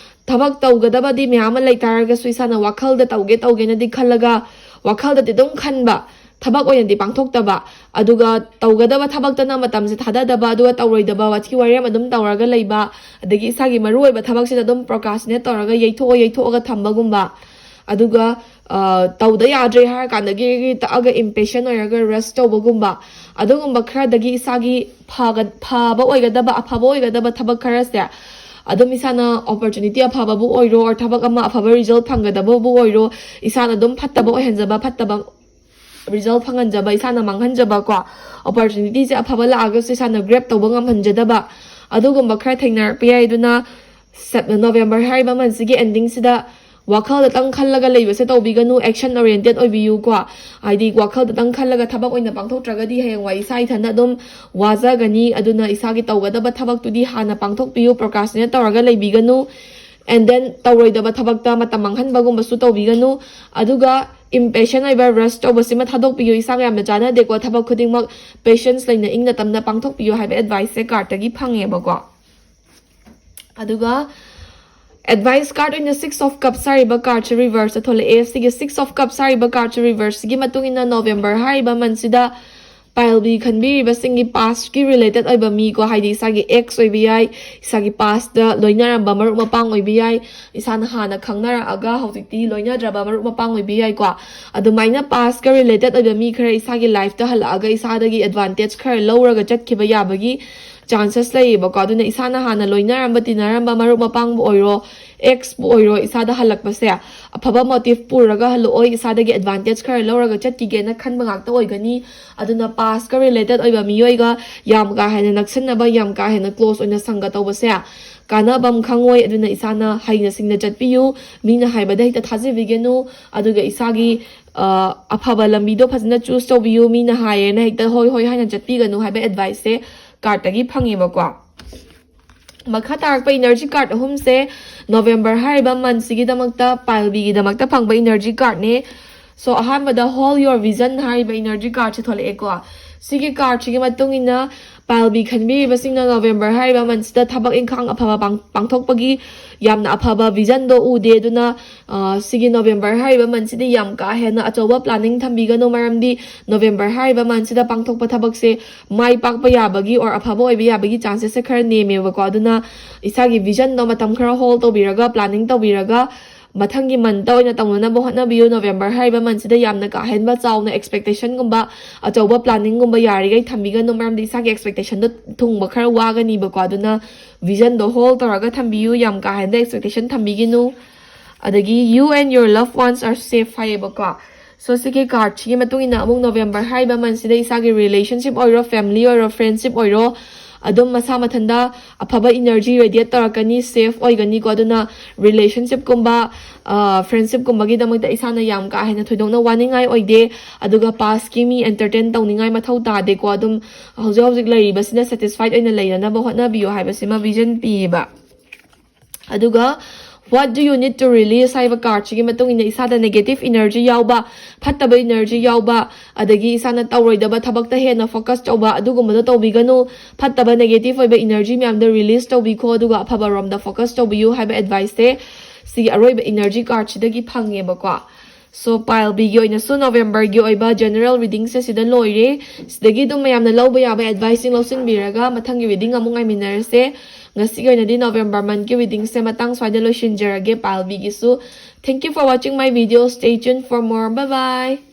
ꯊꯕꯛ ꯇꯧꯒꯗꯕꯗꯤ ꯃꯌꯥꯝ ꯑꯃ ꯂꯩ ꯇꯥꯔꯒꯁꯨ ꯏꯁꯥꯅ ꯋꯥꯈꯜꯗ ꯇꯧꯒꯦ ꯇꯧꯒꯦꯅꯗꯤ ꯈꯜꯂꯒ ꯋꯥꯈꯜꯗꯗꯤ ꯑꯗꯨꯝ ꯈꯟꯕ, ꯊꯕꯛ ꯑꯣꯏꯅꯗꯤ ꯄꯥꯡꯊꯣꯛꯇꯕ, ꯑꯗꯨꯒ ꯇꯧꯒꯗꯕ ꯊꯕꯛꯇꯅ ꯃꯇꯝꯁꯦ ꯊꯥꯗꯗꯕ, ꯑꯗꯨꯒ ꯇꯧꯔꯣꯏꯗꯕ ꯋꯥꯊꯤ ꯋꯥꯔꯦꯝ ꯑꯗꯨꯝ ꯇꯧꯔꯒ ꯂꯩꯕ, ꯑꯗꯒꯤ ꯏꯁꯥꯒꯤ ꯃꯔꯨꯑꯣꯏꯕ ꯊꯕꯛꯁꯤꯗ ꯑꯗꯨꯝ procrastinate ꯇꯧꯔꯒ ꯌꯩꯊꯣꯛꯑ ꯌꯩꯊꯣꯛꯑꯒ ꯊꯝꯕꯒꯨꯝꯕ, ꯑꯗꯨꯒ, ꯑ, ꯇꯧꯗ ꯌꯥꯗ꯭ꯔꯦ ꯍꯥꯏꯔ ꯀꯥꯟꯗꯒꯤ ꯇꯛꯑꯒ impatient ꯑꯣꯏꯔꯒ rush ꯇꯧꯕꯒꯨꯝꯕ, ꯑꯗꯨꯒꯨꯝꯕ ꯈꯔꯗꯒꯤ ꯏꯁꯥꯒꯤ ꯐꯒ-, ꯐꯕ ꯑꯣꯏꯒꯗꯕ, ꯑꯐꯕ ꯑꯣꯏꯒꯗꯕ ꯊꯕꯛ ꯈꯔꯁꯦ ꯑꯗꯨꯝ ꯏꯁꯥꯅ opportunity ꯑꯐꯕꯕꯨ ꯑꯣꯏꯔꯣ, or ꯊꯕꯛ ꯑꯃ ꯑꯐꯕ result ꯐꯪꯒꯗꯕꯕꯨ ꯑꯣꯏꯔꯣ, ꯏꯁꯥꯅ ꯑꯗꯨꯝ ꯐꯠꯇꯕ ꯑꯣꯏꯍꯟꯖꯕ, ꯐꯠꯇꯕ result ꯐꯪꯍꯟꯖꯕ, ꯏꯁꯥꯅ ꯃꯥꯡꯍꯟꯖꯕ ꯀꯣ, opportunityꯁꯦ ꯑꯐꯕ ꯂꯥꯛꯑꯒꯁꯨ ꯏꯁꯥꯅ grab ꯇꯧꯕ ꯉꯝꯍꯟꯖꯗꯕ, ꯑꯗꯨꯒꯨꯝꯕ ꯈꯔ ꯊꯦꯡꯅꯔꯛꯄ ꯌꯥꯏ꯫ ꯑꯗꯨꯅ ꯁꯦꯞ-, ꯅꯣꯕꯦꯝꯕꯔ ꯍꯥꯏꯔꯤꯕ ꯃꯟꯁꯤꯒꯤ ꯑꯦꯟꯗꯤꯡꯁꯤꯗ ꯋꯥꯈꯜꯗꯇꯪ ꯈꯜꯂꯒ ꯂꯩꯕꯁꯦ ꯇꯧꯕꯤꯒꯅꯨ, action oriented ꯑꯣꯏꯕꯤꯌꯨꯀꯣ꯫ ꯍꯥꯏꯗꯤ ꯋꯥꯈꯜꯗꯇꯪ ꯈꯜꯂꯒ ꯊꯕꯛ ꯑꯣꯏꯅ ꯄꯥꯡꯊꯣꯛꯇ꯭ꯔꯒꯗꯤ ꯍꯌꯦꯡꯋꯥꯏ ꯏꯁꯥ ꯏꯊꯟꯗ ꯑꯗꯨꯝ ꯋꯥꯖꯒꯅꯤ꯫ ꯑꯗꯨꯅ ꯏꯁꯥꯒꯤ ꯇꯧꯒꯗꯕ ꯊꯕꯛꯇꯨꯗꯤ ꯍꯥꯟꯅ ꯄꯥꯡꯊꯣꯛꯄꯤꯌꯨ, procrastinate ꯇꯧꯔꯒ ꯂꯩꯕꯤꯒꯅꯨ꯫ And then ꯇꯧꯔꯣꯏꯗꯕ ꯊꯕꯛꯇ ꯃꯇꯝ ꯃꯥꯡꯍꯟꯕꯒꯨꯝꯕꯁꯨ ꯇꯧꯕꯤꯒꯅꯨ꯫ ꯑꯗꯨꯒ impatient ꯑꯣꯏꯕ, rush ꯇꯧꯕꯁꯤꯃ ꯊꯥꯗꯣꯛꯄꯤꯌꯨ꯫ ꯏꯁꯥꯒ ꯌꯥꯝꯅ ꯆꯥꯟꯅꯗꯦꯀꯣ꯫ ꯊꯕꯛ ꯈꯨꯗꯤꯡꯃꯛ patience ꯂꯩꯅ ꯏꯪꯅ ꯇꯞꯅ ꯄꯥꯡꯊꯣꯛꯄꯤꯌꯨ ꯍꯥꯏꯕ advice ꯁꯦ card ꯇꯒꯤ ꯐꯪꯉꯦꯕꯀꯣ꯫ ꯑꯗꯨꯒ advice card ꯑꯣꯏꯅ six of cups ꯍꯥꯏꯔꯤꯕ card ꯁꯦ reverse ꯇ ꯊꯣꯛꯂꯛꯑꯦ꯫ ꯁꯤꯒꯤ six of cups ꯍꯥꯏꯔꯤꯕ card ꯁꯦ reverse ꯁꯤꯒꯤ ꯃꯇꯨꯡ ꯏꯟꯅ ꯅꯣꯕꯦꯝꯕꯔ ꯍꯥꯏꯔꯤꯕ ꯃꯟꯁꯤꯗ ꯄꯥꯏꯜꯕꯤ ꯈꯟꯕꯤꯔꯤꯕꯁꯤꯡꯒꯤ past ꯀꯤ related ꯑꯣꯏꯕ ꯃꯤꯀꯣ, ꯍꯥꯏꯗꯤ ꯏꯁꯥꯒꯤ ex ꯑꯣꯏꯕ ꯌꯥꯏ, ꯏꯁꯥꯒꯤ past ꯇ ꯂꯣꯏꯅꯔꯝꯕ ꯃꯔꯨꯞ ꯃꯄꯥꯡ ꯑꯣꯏꯕ ꯌꯥꯏ, ꯏꯁꯥꯅ ꯍꯥꯟꯅ ꯈꯪꯅꯔꯛꯑꯒ ꯍꯧꯖꯤꯛꯇꯤ ꯂꯣꯏꯅꯗ꯭ꯔꯕ ꯃꯔꯨꯞ ꯃꯄꯥꯡ ꯑꯣꯏꯕ ꯌꯥꯏꯀꯣ꯫ ꯑꯗꯨꯃꯥꯏꯅ past ꯀ related ꯑꯣꯏꯕ ꯃꯤ ꯈꯔ ꯏꯁꯥꯒꯤ life ꯇ ꯍꯜꯂꯛꯑꯒ ꯏꯁꯥꯗꯒꯤ advantage ꯈꯔ ꯂꯧꯔꯒ ꯆꯠꯈꯤꯕ ꯌꯥꯕꯒꯤ chances ꯂꯩꯌꯦꯕꯀꯣ꯫ ꯑꯗꯨꯅ ꯏꯁꯥꯅ ꯍꯥꯟꯅ ꯂꯣꯏꯅꯔꯝꯕ ꯇꯤꯟꯅꯔꯝꯕ ꯃꯔꯨꯞ ꯃꯄꯥꯡꯕꯨ ꯑꯣꯏꯔꯣ, ex ꯄꯨ ꯑꯣꯏꯔꯣ, ꯏꯁꯥꯗ ꯍꯜꯂꯛꯄꯁꯦ ꯑꯐꯕ motive ꯄꯨꯔꯒ ꯍꯜꯂꯛꯑꯣꯏ, ꯏꯁꯥꯗꯒꯤ advantage ꯈꯔ ꯂꯧꯔꯒ ꯆꯠꯈꯤꯒꯦꯅ ꯈꯟꯕ ꯉꯥꯛꯇ ꯑꯣꯏꯒꯅꯤ꯫ ꯑꯗꯨꯅ past ꯀ related ꯑꯣꯏꯕ ꯃꯤꯑꯣꯏꯒ ꯌꯥꯝ ꯀꯥ ꯍꯦꯟꯅ ꯅꯛꯁꯤꯟꯅꯕ, ꯌꯥꯝ ꯀꯥ ꯍꯦꯟꯅ close ꯑꯣꯏꯅ ꯁꯪꯒ ꯇꯧꯕꯁꯦ ꯀꯥꯟꯅꯕꯝ ꯈꯪꯉꯣꯏ꯫ ꯑꯗꯨꯅ ꯏꯁꯥꯅ ꯍꯩꯅ ꯁꯤꯡꯅ ꯆꯠꯄꯤꯌꯨ꯫ ꯃꯤꯅ ꯍꯥꯏꯕꯗ ꯍꯦꯛꯇ ꯊꯥꯖꯕꯤꯒꯅꯨ꯫ ꯑꯗꯨꯒ ꯏꯁꯥꯒꯤ, ꯑ, ꯑꯐꯕ ꯂꯝꯕꯤꯗꯣ ꯐꯖꯅ choose ꯇꯧꯕꯤꯌꯨ꯫ ꯃꯤꯅ ꯍꯥꯏꯌꯦꯅ ꯍꯦꯛꯇ ꯍꯣꯏ ꯍꯣꯏ ꯍꯥꯏꯅ ꯆꯠꯄꯤꯒꯅꯨ ꯍꯥꯏꯕ advice ꯁꯦ card ꯇꯒꯤ ꯐꯪꯉꯦꯕꯀꯣ꯫ ꯃꯈꯥ ꯇꯥꯔꯛꯄ energy card ꯑꯍꯨꯝꯁꯦ ꯅꯣꯕꯦꯝꯕꯔ ꯍꯥꯏꯔꯤꯕ ꯃꯟꯁꯤꯒꯤꯗꯃꯛꯇ, ꯄꯥꯏꯜꯕꯤꯒꯤꯗꯃꯛꯇ ꯐꯪꯕ energy card ꯅꯦ꯫ So, ꯑꯍꯥꯟꯕꯗ Hold Your Vision ꯍꯥꯏꯔꯤꯕ energy card ꯁꯦ ꯊꯣꯛꯂꯛꯑꯦꯀꯣ꯫ ꯁꯤꯒꯤ card ꯁꯤꯒꯤ ꯃꯇꯨꯡ ꯏꯟꯅ ꯄꯥꯏꯜꯕꯤ ꯈꯟꯕꯤꯔꯤꯕꯁꯤꯡꯅ ꯅꯣꯕꯦꯝꯕꯔ ꯍꯥꯏꯔꯤꯕ ꯃꯟꯁꯤꯗ ꯊꯕꯛ ꯏꯪꯈꯥꯡ ꯑꯐꯕ ꯄꯥꯡ-, ꯄꯥꯡꯊꯣꯛꯄꯒꯤ ꯌꯥꯝꯅ ꯑꯐꯕ vision ꯗꯣ ꯎꯗꯦ꯫ ꯑꯗꯨꯅ, ꯑ, ꯁꯤꯒꯤ ꯅꯣꯕꯦꯝꯕꯔ ꯍꯥꯏꯔꯤꯕ ꯃꯟꯁꯤꯗꯤ ꯌꯥꯝ ꯀꯥ ꯍꯦꯟꯅ ꯑꯆꯧꯕ planning ꯊꯝꯕꯤꯒꯅꯨ, ꯃꯔꯝꯗꯤ ꯅꯣꯕꯦꯝꯕꯔ ꯍꯥꯏꯔꯤꯕ ꯃꯟꯁꯤꯗ ꯄꯥꯡꯊꯣꯛꯄ ꯊꯕꯛꯁꯦ ꯃꯥꯏ ꯄꯥꯛꯄ ꯌꯥꯕꯒꯤ or ꯑꯐꯕ ꯑꯣꯏꯕ ꯌꯥꯕꯒꯤ chances ꯁꯦ ꯈꯔ ꯅꯦꯝꯃꯦꯕꯀꯣ꯫ ꯑꯗꯨꯅ ꯏꯁꯥꯒꯤ vision ꯗꯣ ꯃꯇꯝ ꯈꯔ hold ꯇꯧꯕꯤꯔꯒ, planning ꯇꯧꯕꯤꯔꯒ, ꯃꯊꯪꯒꯤ month ꯇ ꯑꯣꯏꯅ ꯇꯧꯅꯅꯕ ꯍꯣꯠꯅꯕꯤꯌꯨ꯫ ꯅꯣꯕꯦꯝꯕꯔ ꯍꯥꯏꯔꯤꯕ ꯃꯟꯁꯤꯗ ꯌꯥꯝꯅ ꯀꯥ ꯍꯦꯟꯕ ꯆꯥꯎꯅ expectation ꯒꯨꯝꯕ, ꯑꯆꯧꯕ planning ꯒꯨꯝꯕ ꯌꯥꯔꯤꯈꯩ ꯊꯝꯕꯤꯒꯅꯨ, ꯃꯔꯝꯗꯤ ꯏꯁꯥꯒꯤ expectation ꯗꯣ ꯊꯨꯡꯕ ꯈꯔ ꯋꯥꯒꯅꯤꯕꯀꯣ꯫ ꯑꯗꯨꯅ vision ꯗꯣ hold ꯇꯧꯔꯒ ꯊꯝꯕꯤꯌꯨ, ꯌꯥꯝ ꯀꯥ ꯍꯦꯟꯕ expectation ꯊꯝꯕꯤꯒꯅꯨ꯫ ꯑꯗꯒꯤ "You and your loved ones are safe" ꯍꯥꯏꯌꯦꯕꯀꯣ꯫ So, ꯁꯤꯒꯤ card ꯁꯤꯒꯤ ꯃꯇꯨꯡ ꯏꯟꯅ ꯑꯃꯨꯛ ꯅꯣꯕꯦꯝꯕꯔ ꯍꯥꯏꯔꯤꯕ ꯃꯟꯁꯤꯗ ꯏꯁꯥꯒꯤ relationship ꯑꯣꯏꯔꯣ, family ꯑꯣꯏꯔꯣ, friendship ꯑꯣꯏꯔꯣ, ꯑꯗꯨꯝ ꯃꯁꯥ ꯃꯊꯟꯇ ꯑꯐꯕ energy radiate ꯇꯧꯔꯛꯀꯅꯤ, safe ꯑꯣꯏꯒꯅꯤꯀꯣ꯫ ꯑꯗꯨꯅ relationship ꯀꯨꯝꯕ, friendship ꯀꯨꯝꯕꯒꯤꯗꯃꯛꯇ ꯏꯁꯥꯅ ꯌꯥꯝ ꯀꯥ ꯍꯦꯟꯅ ꯊꯣꯏꯗꯣꯛꯅ ꯋꯥꯅꯤꯡꯉꯥꯏ ꯑꯣꯏꯗꯦ꯫ ꯑꯗꯨꯒ past ꯀꯤ ꯃꯤ entertain ꯇꯧꯅꯤꯡꯉꯥꯏ ꯃꯊꯧ ꯇꯥꯗꯦꯀꯣ꯫ ꯑꯗꯨꯝ ꯍꯧꯖꯤꯛ ꯍꯧꯖꯤꯛ ꯂꯩꯔꯤꯕꯁꯤꯅ satisfied ꯑꯣꯏꯅ ꯂꯩꯅꯅꯕ ꯍꯣꯠꯅꯕꯤꯌꯨ ꯍꯥꯏꯕꯁꯤꯃ vision ꯄꯤꯌꯦꯕ꯫ ꯑꯗꯨꯒ what do you need to release ꯍꯥꯏꯕ card ꯁꯤꯒꯤ ꯃꯇꯨꯡ ꯏꯟꯅ ꯏꯁꯥꯗ negative energy ꯌꯥꯎꯕ, ꯐꯠꯇꯕ energy ꯌꯥꯎꯕ, ꯑꯗꯒꯤ ꯏꯁꯥꯅ ꯇꯧꯔꯣꯏꯗꯕ ꯊꯕꯛꯇ ꯍꯦꯟꯅ focus ꯇꯧꯕ, ꯑꯗꯨꯒꯨꯝꯕꯗꯣ ꯇꯧꯕꯤꯒꯅꯨ꯫ ꯐꯠꯇꯕ negative ꯑꯣꯏꯕ energy ꯃꯌꯥꯝꯗꯣ release ꯇꯧꯕꯤꯈꯣ, ꯑꯗꯨꯒ ꯑꯐꯕ ꯔꯣꯝꯗ focus ꯇꯧꯕꯤꯌꯨ ꯍꯥꯏꯕ advice ꯁꯦ ꯁꯤꯒꯤ ꯑꯔꯣꯏꯕ energy card ꯁꯤꯗꯒꯤ ꯐꯪꯉꯦꯕꯀꯣ꯫ So pile B ꯒꯤ ꯑꯣꯏꯅꯁꯨ November ꯒꯤ ꯑꯣꯏꯕ general reading ꯁꯦ ꯁꯤꯗ ꯂꯣꯏꯔꯦ꯫ ꯁꯤꯗꯒꯤ ꯑꯗꯨꯝ ꯃꯌꯥꯝꯅ ꯂꯧꯕ ꯌꯥꯕ advice ꯁꯤꯡ ꯂꯧꯁꯤꯟꯕꯤꯔꯒ ꯃꯊꯪꯒꯤ reading ꯑꯃꯨꯛ ꯉꯥꯏꯃꯤꯟꯅꯔꯁꯦ꯫ ꯉꯁꯤꯒꯤ ꯑꯣꯏꯅꯗꯤ November month ꯀꯤ reading ꯁꯦ ꯃꯇꯥꯡ ꯁ꯭ꯋꯥꯏꯗ ꯂꯣꯏꯁꯤꯟꯖꯔꯒꯦ, pile B ꯒꯤꯁꯨ꯫ Thank you for watching my video. Stay tuned for more. Bye bye.